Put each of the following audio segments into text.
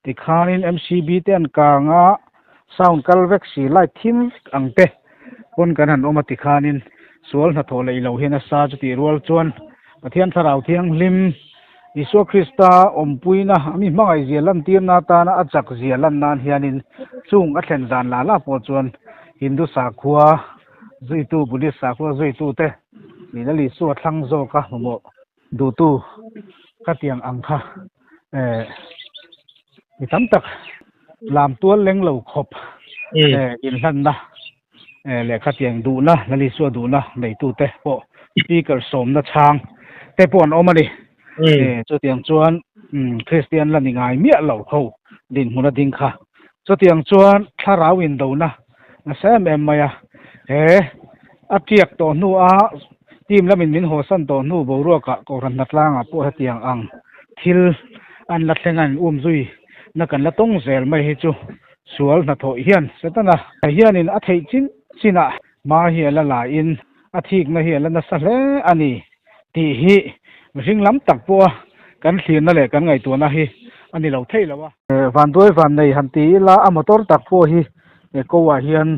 Tikhanin MCB te an kang a, sound kal vek si, light thim vek ang te pawn kan han awm a tikhanin sual hnathawh leh ilo hian a sa chutih rual chuan Pathian Thlarau Thianghlim Isua Krista awmpuina a mi hmangaihzia lantirna atana a chakzia lan nan hianin chung a thlen zan la la pawh chuan Hindu sakhua zuitu, Buddhist sakhua zuitute nihna Isua thlang zawka mamawh duhtu khatiang ang kha eh mi tam tak lam tual leng lo khawp eh inhlanna eh leh khatiang duhna Lal Isua duhna neitute pawh speaker sawmna chhang te pawh an awm a ni. Eh chutiang chuan Kristian la ni ngai miah lo ho dinhmun a ding kha. Chutiang chuan thlarau indona nasa em em mai a, he a tiak tawh hnu a team lamin min hawsan tawh hnu boruakah Kohhran hnatlangah pawh hetiang ang thil an la thleng a in um zui na kan la tawng zel mai hi chu sual hnathawh hian Setana hianin a theih chin chinah hma hi a la la in a thikna hi a la nasa hle a ni tih hi mihring lam tak pawha kan thlirna leh kan ngaihtuahna hi a ni lo thei lo a. Vanduai vannei han ti ila a motor tak pawh hi ko ah hian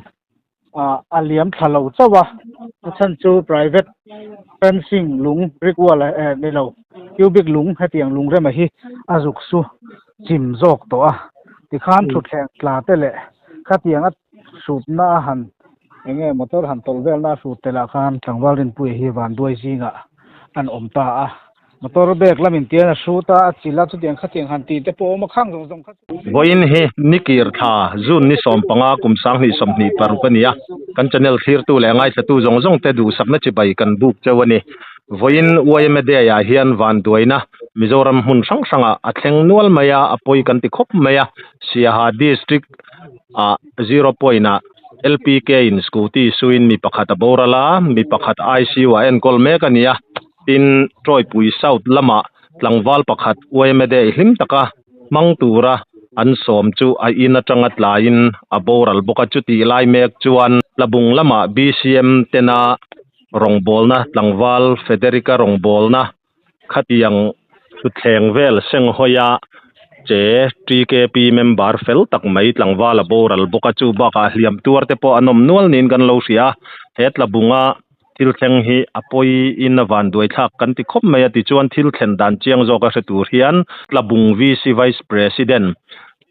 a liam thla lo chauh a, a chhan chu private fencing lung brick wall ni lo cubic lung hetiang lung rema hi a zuk su chim zawk tawh a, tikhan thutthleng tla te leh khatiang a hrutna a han eng nge motor han tawlh velna a hrut telh ah khan tlangval rinpuia hi vanduai zingah an awm ta a. Motor bag lamin tian a hrut a, a chilh a, chutiang khatiang han tih te pawh a awm a, khang zawng zawng kha chu. Vawiin hi Nikir thla June ni 15 kum 2026 a ni a, kan channel thlirtu leh ngaithlatu zawng zawng te duhsakna chibai kan buk cheu a ni. Vawiin YMA Day ah hian vanduaina Mizoram hmun hrang hrangah a thleng nual mai a, a pawi kan ti khawp mai a, Siaha District ah zero point ah LPK in scooty suin mi pakhat a boral a, mi pakhat ICU ah enkawl mek a ni a. Tin, Tawipui South lamah tlangval pakhat YMA Day hlim taka hmang tura an sawm chu a in atanga tlaiin a boral bawk a. Chutih lai mek chuan Tlabung lamah BCM tena rawngbawlna tlangval Federica rawngbawlna khatiang thutthleng vel senghawi-a che TKP member fel tak mai tlangval a boral bawk a. Chu bakah hliam tuar te pawh an awm nual niin kan lo hria a. He Tlabunga Thil thleng hi a pawi in a van duai thlak kan ti khawp mai a tichuan thil thlen dan chiang zawk a hre tur hian Tlabung VC Vice President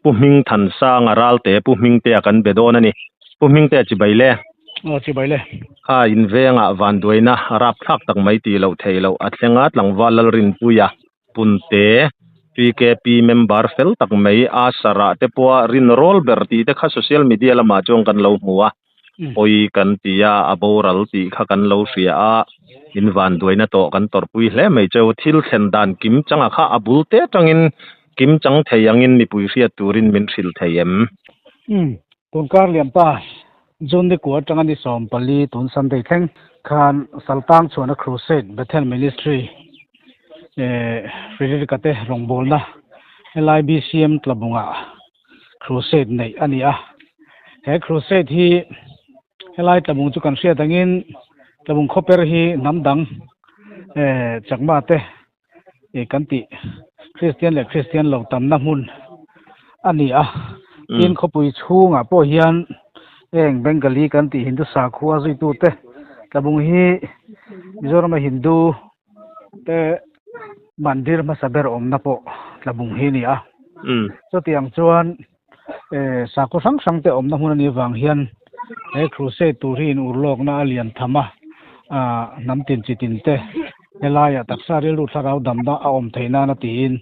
Pu Hmingthansanga Ralte Pu Hmingtea kan be dawn a ni. Pu Hmingtea chibai le. Aw chibai le. Kha in vengah van duaina rap thlak tak mai tih loh theih loh a thleng a tlangval Lalrinpuia Punte PKP member fel tak mai a sarah te pawha rin rawl ber tih te kha social media lamah chuan kan lo hmu a. Pawi kan ti a, a boral tih kha kan lo hria a, in vanduaina tawh kan tawrhpui hle mai cheu. Thil thlen dan kim changa kha a bul te atangin kim chang thei angin mipui hriat turin min hrilh thei em? Umm, tun kar liam ta June ni kua atanga ni 14 tun Sunday thleng khan Saltang chhuahna Crusade Bethel Ministry eh Frederick-a te rawngbawlna helai BCM Tlabungah Crusade neih a ni a, he Crusade hi helai Tlabung chu kan hriat angin Tlabung khawper hi hnam dang eh chakma te eh kan tih Kristian leh Kristian lo tamna hmun a ni a, tin khawpui chhungah pawh hian heng Bengali kan tih Hindu sakhua zuitute Tlabung hi Mizorama Hindu te mandir hmasa ber awmna pawh Tlabung hi a ni a. Chutiang chuan sakhaw hrang hrang te awmna hmun a nih avang hian he crusade tur hi in urlawkna a lian tham a, hnam tin chi tin te helaiah taksa rilru thlarau damna a awm theih nana tiin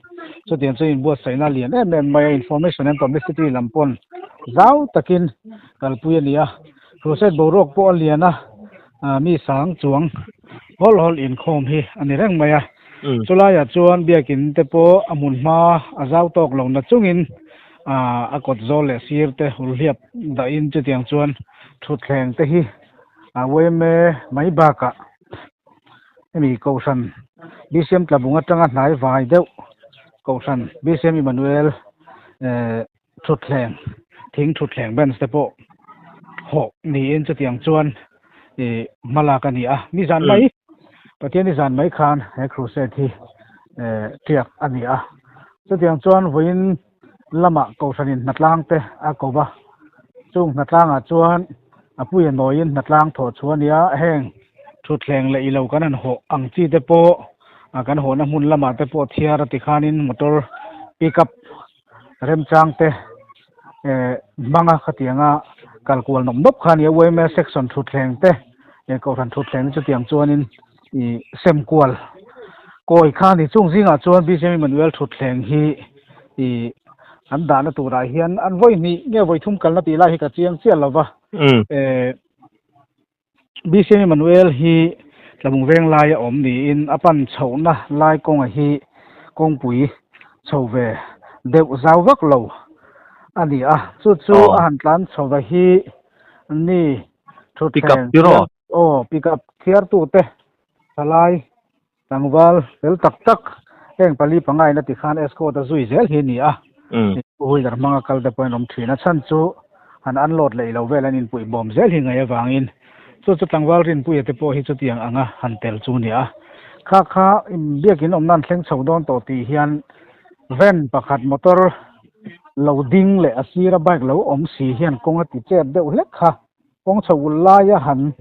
chutiang chuan inbuatsaihna a lian em em mai a, information and publicity lam pawn zau takin kalpui a ni a. Crusade boruak pawh a lian a. Mi sang chuang hawlh hawlh inkhawm hi a ni reng mai a. Chulaiah chuan biakin te pawh a hmun hma a zau tawk lo na chungin a kawt zawl leh sir te hulhliap dahin chutiang chuan thutthleng te hi a yma mai bakah hemi Kohhran BCM Tlabung atanga hnai vai deuh Kohhran BCM Emmanuel Thutthleng, thing thutthleng bench te pawh hawh niin chutiang chuan ih hma lak a ni a. Ni zan mai, Pathian ni zan mai khan he crusade hi eh tiak a ni a. Chutiang chuan vawiin lamah Kohhranin hnatlang te a ko va, chung hnatlangah chuan a puia nawiin hnatlang thawh chhuah a nia, heng thutthleng leh ilo kan han hawh ang chi te pawh kan hawhna hmun lamah te pawh thiar a tikhanin motor pick up remchang te hmanga khatianga kal kual nawp nawp kha a nia, yma section thutthleng te Kohhran thutthleng te chutiang chuanin ih sem kual kawi kha a ni. Chung zingah chuan BCM Emmanuel thutthleng hi ih an dahna turah hian an vawi hnih nge vawi thum kalna tih lai hi ka chiang chiah lo va. BCM Emmanuel hi Tlabung veng laia awm niin a pan chhohna lai kawnga hi kawngpui chho ve deuh zau vak lo a ni a. Chu chu a han tlan chhova hi ni thutthleng tiraw? Aw, pickup thiartute thalai tlangval fel tak tak heng pali panga in a ti khan escort a zui zel hi a ni a. Two wheeler hmanga kal te pawhin awm thin a chhan chu han unload leh ilo vel an inpuih bawm zel hi ngaih avangin chu chu tlangval rinpuia te pawh hi chutiang anga han tel chu a ni a. Kha kha biakin awmna an thleng chho dawn tawh tih hian van pakhat motor lo ding leh a sira bike lo awm si hian kawng a ti chet deuh hlek kha. Kawng chho ul laia han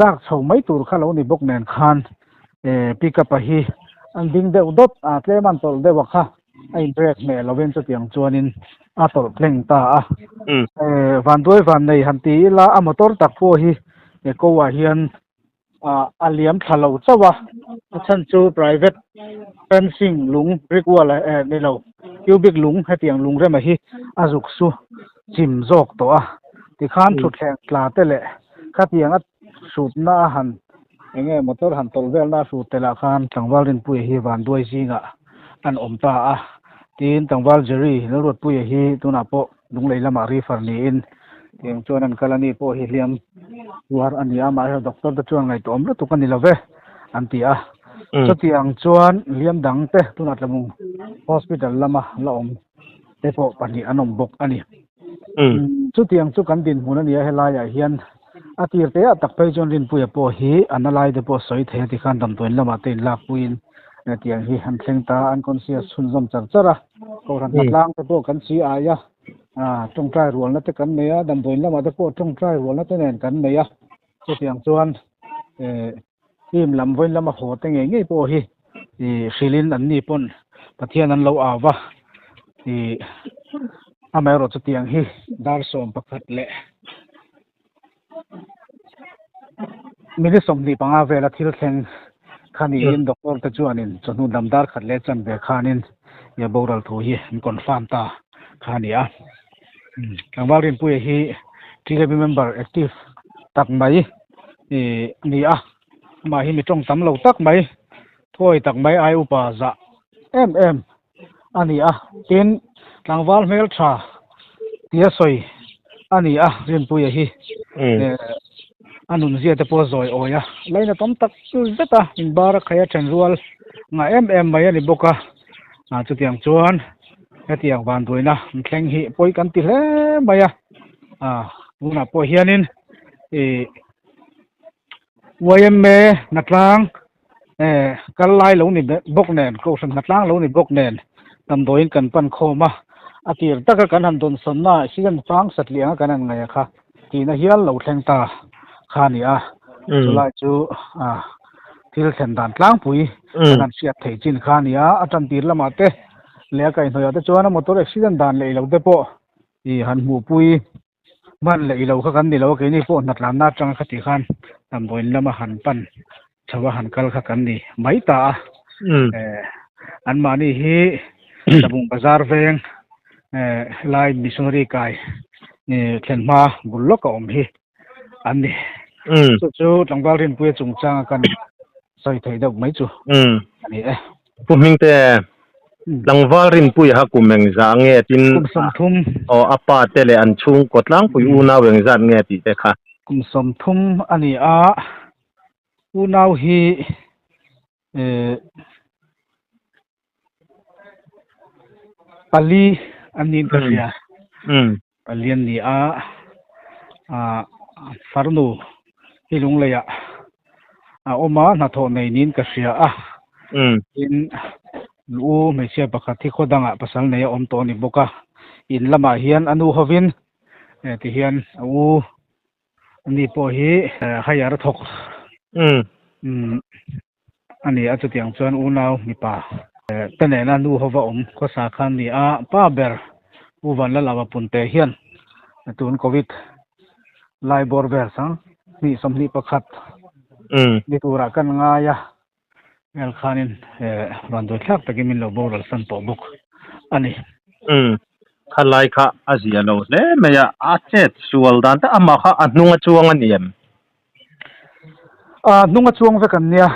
dak chho mai tur kha lo ni bawk nen khan pickup a hi an ding deuh dawt a, tlem an tawlh deuh a kha a in brake hmeh lovin chutiang chuanin a tawlh tleng ta a. Vanduai vannei han ti ila a motor tak pawh hi ko ah hian a liam thla lo chauh a, a chhan chu private fencing lung brick wall eh ni lo cubic lung hetiang lung rema hi a zuk su chim zawk tawh a, tikhan thutthleng tla te leh khatiang a hrutna a han eng nge motor han tawlh velna a hrut telh ah khan tlangval Rinpuia hi vanduai zingah an awm ta a, tin tlangval Jerry Lalruatpuia hi tunah pawh Lunglei lamah refer niin tiang chuan an kal a ni pawh hi hliam tuar a ni a, mahse doctor te chuan ngaihtuahawm lutuk a ni lo ve an ti a. Chutiang chuan hliam dang te tunah Tlabung Hospital lama la awm te pawh pahnih an awm bawk a ni. Chutiang chu kan dinhmun a ni a, helaiah hian a tir te ah tak phei chuan Rinpuia pawh hi a na lai te pawh sawi thei a tikhan damdawiin lamah te inlakpuiin tiang hi an thleng ta a, unconscious chhunzawm char char a. Kohhran hmatlang te pawh kan chi ai a, tawngtai rualna te kan nei a, damdawiin lamah te pawh tawngtai rualna te nen kan nei a, chutiang chuan team lam vawiin lama haw te ngei ngei pawh hi hrilhin an ni pawn Pathian an lo au va, amaherawh chutiang hi dar 11 leh Minute 25 vela thil thleng kha niin doctor te chuanin chawhnu dam dar khat leh chanve khanin ia boral thu hi an confirm ta kha a ni a. Tlangval Rinpuia hi TKP member active tak mai ni a, amah hi mi tawng tam lo tak mai, thuawi tak mai ai upa zah em em a ni a, tin tlangval hmeltha tia sawi a ni a, Rinpuia hi a nunzia te pawh a zawi awi a, laina tam tak zet a inbar a khaih a then rual ngah em em mai a ni bawk a, chutiang chuan hetiang vanduaina an thleng hi pawi kan ti hle mai a, tunah pawh hianin ih yma hnatlang Eh, kal lai lo ni bawk nen, kohhran hnatlang lo ni bawk nen, damdawiin kan pan khawm a, a tir taka kan han dawnsawnna ah hian fang satliang a kan han ngaih a kha tihna hial lo thleng ta kha a ni a, chulai chu ah thil thlen dan tlangpui kan han hriat theih chin kha a ni a, a tan tir lamah te leh a kaihhnawih ah te chuan a motor accident dan leh ilo te pawh ih han hmuhpui Hman leh ilo kha kan ni lo a, keini pawh hnatlanna atanga kha tih khan damdawiin lama han pan chho a han kal kha kan ni mai ta a. Anmahni hi Tlabung Bazar veng helai missionary kai thlen hma bul lawk a awm hi an ni. Chu chu tlangval Rinpuia chungchanga kan sawi theih deuh mai chu a ni e. Pu Hmingte, tlangval Rinpuia kha kum engzah nge tin Kum 30. Aw a pa te leh an chhungkaw tlangpui unau engzat nge tih te kha. Kum 30 a ni a, unau hi pali an niin ka hria. Pali an ni a, farnu hi Lungleiah a awm a, hnathawh nei niin ka hria a. Tin. U hmeichhia pakhat hi khaw dangah pasal nei a awm tawh a ni bawk a, in lamah hian a nu hovin tihian a u ani pawh hi hire a thawk a ni a, chutiang chuan unau mipa te nena nu hova awm khawsa kha a ni a, pa ber U Vanlalava Punte hian tun Covid lai bawr vel sang hnih 21 ni turah kan ngai a. Hel khanin vanduai thlak takin min lo boral san tawh bawk a ni. Umm, khalai kha a zia lo hle mai a, a chet sual dan te amah kha a hnung a chuang a ni em? A hnung a chuang vek an nia.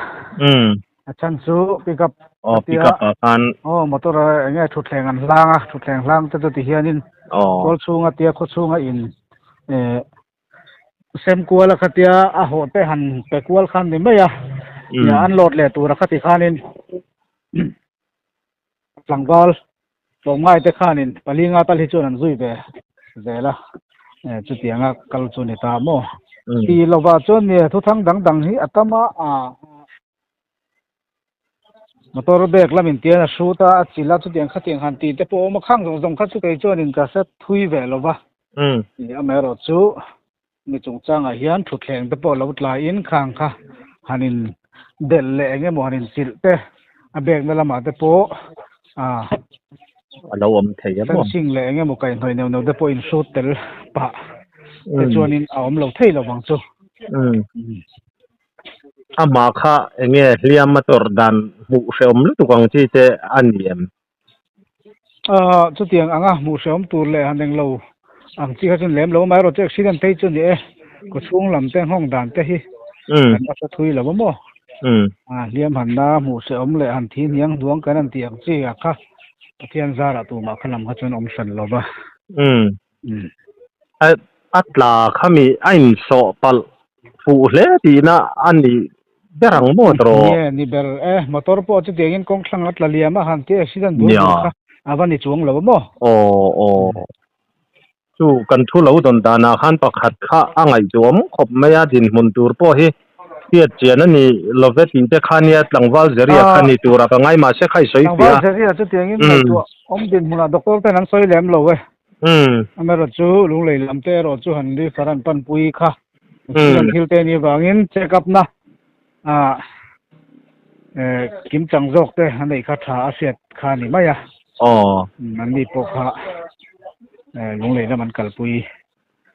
Umm. A chhan chu pick up Aw, pick up ah khan. Aw, motor a eng nge thutthleng an hlang a, thutthleng hlang te chu ti hianin tual chhunga tia khaw chhunga in Sem kual a khatia a hawh te han pe kual khan ni mai a, nia an lawt leh tur a khati khanin tlangval tlawmngai te khanin pali nga tal hi chuan an zui ve zel a, chutianga kal chu ni ta maw? Ti lovah chuan nia thuthang dang dang hi a tam a, Motor bag lam in tian a hrut a, a chilh a, chutiang khatiang han tih te pawh a awm a, khang zawng zawng kha chu kei chuanin ka hre thui ve lo va. Amaherawh chu mi chungchangah hian thutthleng te pawh lo tlaiin khang kha han in delh leh eng emaw han in chilh te a bag na lamah te pawh a lo awm thei a maw. Fencing leh eng emaw kaihhnawih neuh neuh te pawh in hrut tel pah te chuanin a awm lo thei lo vang chu. Amah kha eng nge hliam a tawrh dan hmuh hrehawm lutuk ang chi te a ni em? Aaa chutiang anga hmuh hrehawm tur leh han englo ang chi kha chuan lem lo amaherawh chu accident phei chu ni e, kaw chhung lam te nghawng dan te hi kan va hre thui lo a maw? Hliam han na hmuh hrehawm leh han thi hniang hnuang kan han tih ang chi ah kha Pathian zarah tumah kha lam kha chuan awm hran lo va. A tla kha mi a insawh palh fuh hle tihna a ni ber ang maw tawh? Nge ni ber e, motor pawh chutiangin kawng thlang a tla liam a han tih accident bul bul kha a va ni chuang lo a maw? Aw aw chu kan thu lo dawn danah khan pakhat kha a ngaihtuahawm khawp mai a, dinhmun tur pawh hi hriat chian a ni love tih te kha nia tlangval Zeria kha ni tura ka ngai mahse kha i sawi fiah a. Tlangval Zeria chutiangin ngaihtuahawm dinhmunah doctor ten an sawi lem lo e. Amaherawh chu lunglei lam te erawh chu han refer an panpui kha accident thil te nih avangin check up na kim chang zawk te a neih kha tha a hriat kha a ni mai a. An ni pawh kha lunglei lam an kalpui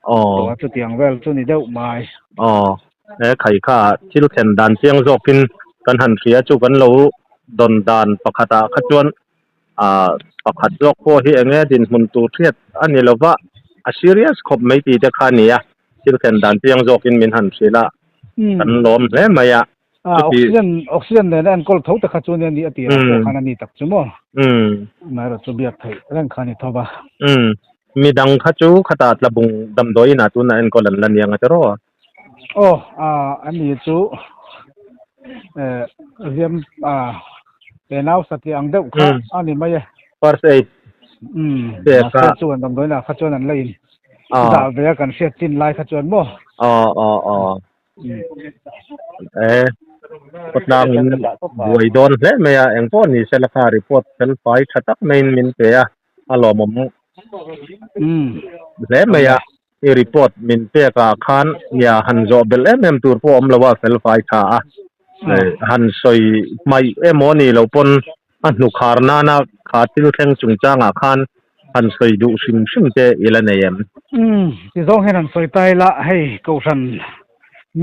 tawh a chutiang vel chu ni deuh mai. Aw he khai kha thil thlen dan chiang zawkin kan han hria chu kan lo dawn dan pakhatah kha chuan Ah pakhat zawk pawh hi enge dinhmun tur hriat a ni lova, a serious khawp mai tih te kha a ni a, thil thlen dan chiang zawkin min han hrilh a, kan lawm hle mai a. Ah oxygen oxygen nena enkawl tho te kha chu nia ni a tirah pawh khan a ni tak chu maw? Amaherawh chu biak theih reng kha a ni tho va. Umm midang kha chu khatah tlabung damdawiin ah tunah enkawl an la ni ang a tiraw? Aw ah a ni chu eh riam ah he nau satliah ang deuh kha a ni mai e. First aid Umm mahse chuan damdawiin ah kha chuan an la in dah ve a kan hriat chin lai kha chuan maw? Aw aw aw eh khawtlang in buai dawn hle mai a engpawh ni se la kha report fel fai tha tak maiin min pe a a lawmawm hle mai a. I report min pek ah khan nia han zawh belh em em tur pawh awm lo a fel fai tha a, han sawi hmaih emaw ni lo pawn a hnukhar nana kha thil thleng chungchang ah khan han sawi duh hrim hrim te i la nei em? Umm ti zawng hian han sawi ta ila hei kohhran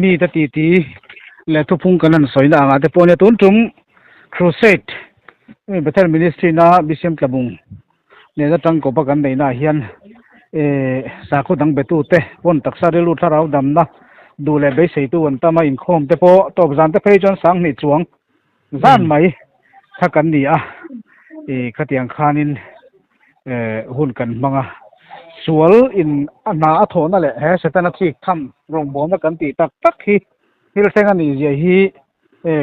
mi te titi leh thuphung kan han sawi na angah te pawh nia tun tum crusade Bethel Ministry na Bisiam Tlabung Nena tangkawpa kan neihnaah hian sakhaw dang betute pawn taksa rilru thlarau damna duh leh beiseitu an tam a, inkhawm te pawh tawp zan te phei chuan 2000 chuang zan mai kha kan ni a, khatiang khanin hun kan hmang a, sual in a hna a thawhna leh he Setana thik tham rawngbawlna kan tih tak tak hi thil thleng a nih zia hi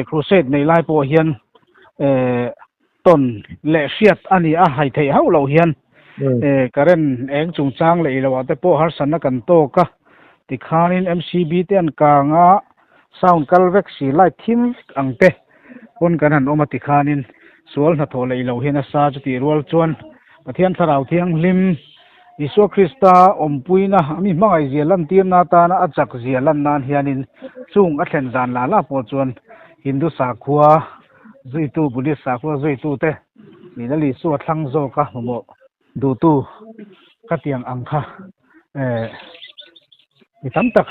crusade nei lai pawh hian tawn leh hriat a ni a, hai theih hauh loh hian current eng chungchang leh ilo ah te pawh harsatna kan tawk a, tikhanin MCB te an kang a, sound kal vek si light thim vek ang te pawn kan han awm a tikhanin Sual hnathawh leh ilo hian a sa chutih rual chuan Pathian Thlarau Thianghlim, Isua Krista awmpuina a mi hmangaihzia lantirna atana a chakzia lan nan hianin chung a thlen zan la la pawh chuan Hindu sakhua zuitu, Buddhist sakhua zuitute nih Lal Isua thlang zawka mamawh duhtu khatiang ang kha eh mi tam tak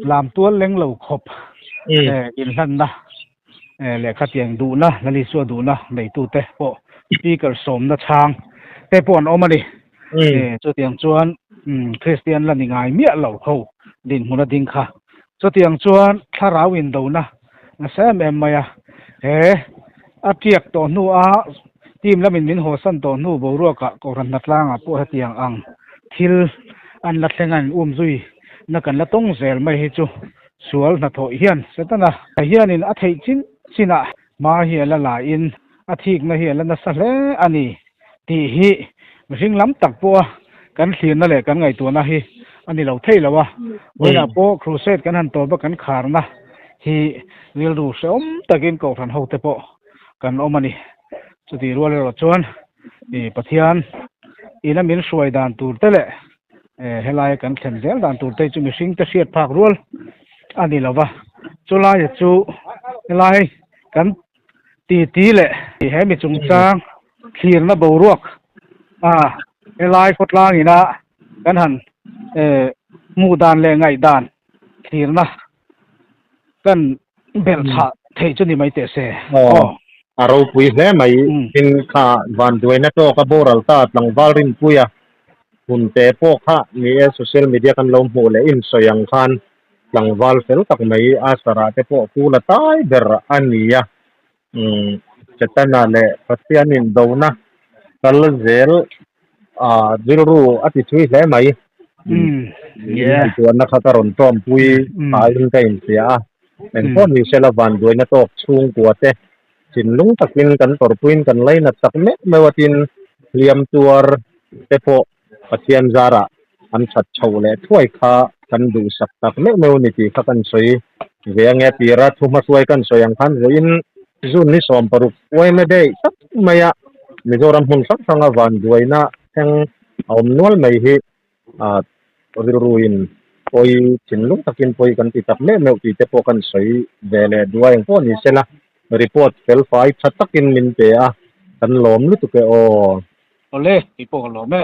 lam tual leng lo khawp eh inhlanna Lehkha tiang duhna, Lal Isua duhna neitute pawh speaker sawmna chhang te pawh an awm a ni. Chutiang chuan Kristian la ni ngai miah lo ho dinhmun a ding kha. Chutiang chuan thlarau indona nasa em em mai a. He a tiak tawh hnu a team lamin min hawsan tawh hnu boruakah Kohhran hnatlangah pawh hetiang ang thil an la thleng a in umzui na kan la tawng zel mai hi chu Sual hnathawh hian Setana hianin a theih chin chinah hma hi a la lain a thikna hi a la nasa hle a ni tih hi mihring lam tak pawha kan thlirna leh kan ngaihtuahna hi a ni lo thei lo a. Vawiinah pawh crusade kan han tawp a kan kharna hi rilru hrehawm takin kohhran hote pawh kan awm a ni. Chutih rual erawh chuan Pathian ina min hruai dan tur te leh Helaia kan thlen zel dan tur te chu mihring te hriat phak rual a ni lo va, chulaia chu helai kan titi leh he mi chungchang thlirna boruak a helai khawtlang ina kan han hmuh dan leh ngaih dan thlirna kan belh chhah theih chu ni mai teh se. Aw, a ropui hle mai. Tin, kha vanduaina tawk a boral ta tlangval rinpuia hun te pawh kha ni e, social media kan lo hmuh leh insawi ang khan tlangval fel tak mai a sarah te pawh pu la tai ber a ni a. Setana leh Pathian indona kal zel rilru a ti thui hle mai. Ingaihtuahna kha ka rawn tawmpui thain ka inhria a, engpawh ni sela vanduaina tawk chhungkua te thinlung takin kan tawrhpuiin kan lainat tak meuh meuh a tin hliam tuar te pawh Pathian zarah an that chhoh leh thuai kha kan duhsak tak meuh meuh ni tih kha kan sawi ve ange tira thu hmahruai kan sawi ang khan vawiin June ni 16 uaime daih tak maia Mizoram hmun hrang hranga vanduaina thleng a awm nual mai hi rilruin pawi thinlung takin pawi kan ti tak meuh meuh tih te pawh kan sawi ve leh duh a engpawh ni sela report felfai tha takin min pe a kan lawm lutuk e aw. Awle, kei pawh ka lawm e.